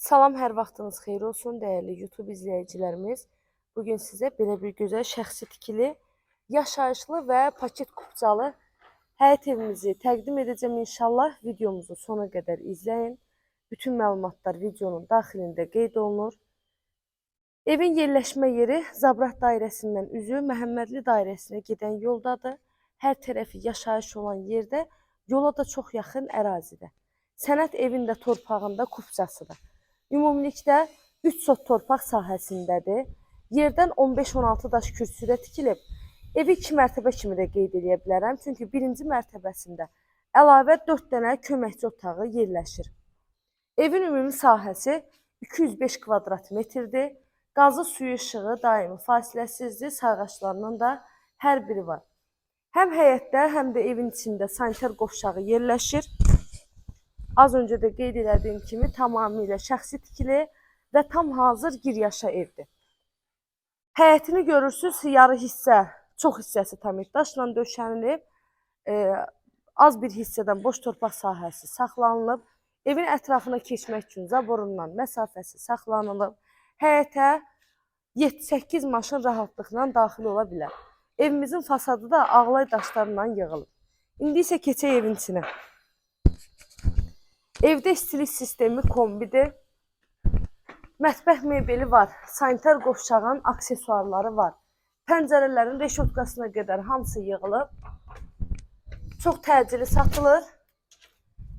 Salam, hər vaxtınız xeyir olsun, dəyərli YouTube izləyicilərimiz. Bugün sizə belə bir gözəl şəxsi tikili, yaşayışlı və paket kupçalı həyət evimizi təqdim edəcəm inşallah. Videomuzu sona qədər izləyin. Bütün məlumatlar videonun daxilində qeyd olunur. Evin yerləşmə yeri Zabrat dairəsindən üzü Məhəmmədli dairəsinə gedən yoldadır. Hər tərəfi yaşayış olan yerdə, yola da çox yaxın ərazidə. Sənəd evin də torpağında kupçasıdır. Ümumilikdə 3 sot torpaq sahəsindədir. Yerdən 15-16 daş kürsüdə tikilib. Evi 2 mərtəbə kimi də qeyd eləyə bilərəm. Çünki birinci mərtəbəsində əlavə 4 dənə köməkçi otağı yerləşir. Evin ümumi sahəsi 205 kvadrat metrdir. Qazı, suyu, işığı daimi fasiləsizdir. Sayğaclarının da hər biri var. Həm həyətdə, həm də evin içində sanitar qovşağı yerləşir. Az öncə də qeyd elədiyim kimi tamamilə şəxsi tikili və tam hazır gir yaşa evdir. Həyətini görürsüz, yarı hissə, çox hissəsi tamir daşla döşənilib, az bir hissədən boş torpaq sahəsi saxlanılıb. Evin ətrafına keçmək üçün zaborundan məsafəsi saxlanılıb. Həyətə 7-8 maşın rahatlıqla daxil ola bilər. Evimizin fasadı da ağlay daşlarla yığılıb. İndi isə keçək evin içinə. Evdə istilik sistemi kombidir. Mətbəx mebeli var. Sanitar qovşağın aksesuarları var. Pəncərələrin reşotkasına qədər hamısı yığılıb. Çox təcili satılır.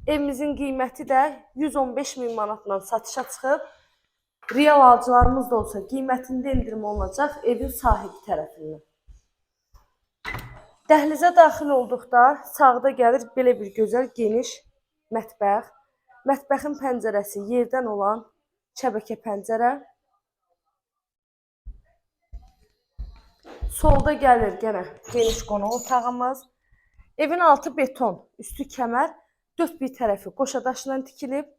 Evimizin qiyməti də 115 min manatla satışa çıxıb. Real alıcılarımız da olsa qiymətində endirim olunacaq evin sahibi tərəfindən. Dəhlizə daxil olduqda sağda gəlir belə bir gözəl geniş mətbəx. Mətbəxin pəncərəsi yerdən olan şəbəkə pəncərə. Solda gəlir yenə geniş qonaq otağımız. Evin altı beton, üstü kəmər, dörd bir tərəfi qoşa daşla tikilib.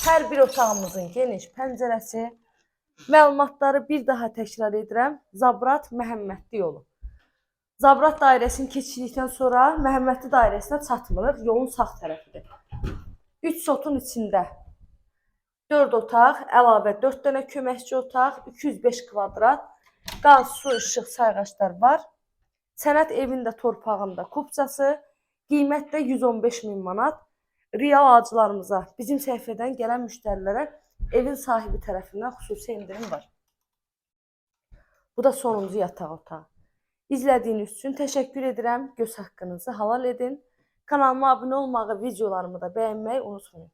Hər bir otağımızın geniş pəncərəsi. Məlumatları bir daha təkrar edirəm. Zabrat Məhəmmədli yolu. Zabrat dairəsini keçdikdən sonra Məhəmmədli dairəsinə çatmırıq. Yolun sağ tərəfidir. 3 sotun içində 4 otaq, əlavə 4 dənə köməkçi otaq, 205 kvadrat, qaz, su, işıq, sayğaclar var. Sənəd evin də torpağında kupçası, qiymət də 115 min manat. Real alıcılarımıza, bizim səhifədən gələn müştərilərə evin sahibi tərəfindən xüsusi endirim var. Bu da sonuncu yataq otağı. İzlədiyiniz üçün təşəkkür edirəm. Göz haqqınızı halal edin. Kanalıma abunə olmağı, videolarımı da bəyənməyi unutmayın.